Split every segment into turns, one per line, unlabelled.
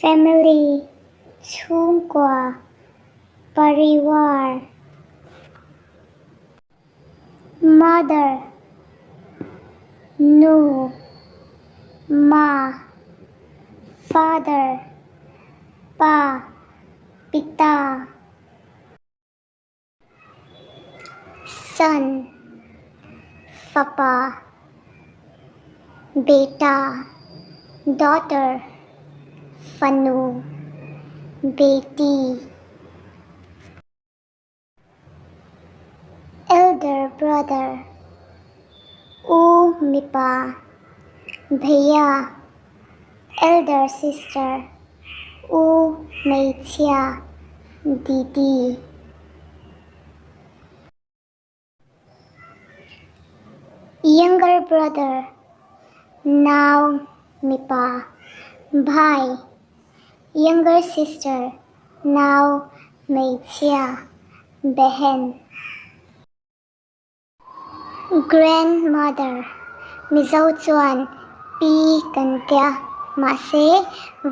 Family, chhungkua, parivar. Mother, nu, ma, father, pa, pita. Son, fapa, beta, daughter, fanu, beti. Elder brother, u mipa, bhaiya, elder sister, u hmeichhia, didi. Younger brother, nau mipa, bhai, younger sister, nau hmeichhia, behen. Grandmother, Mizo chuan pi kan tia, mahse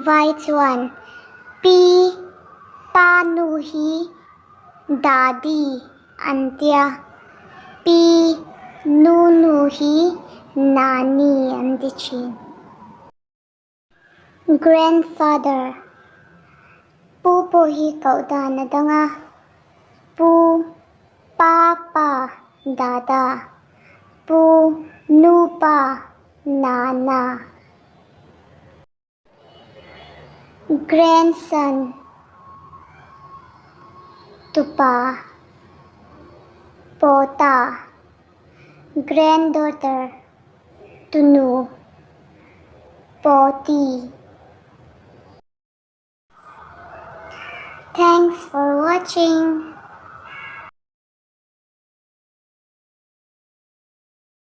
vai chuan pi pa nu hi dadi an tia, pi nu nu hi nani an ti thin. Grandfather, Pu pawh hi koh dan a dang a, Pu, Pa pa, Dada, Pu, Nu pa, Nana. Grandson, Tupa, Pota, Granddaughter, Tunu, Poti. Thanks for watching.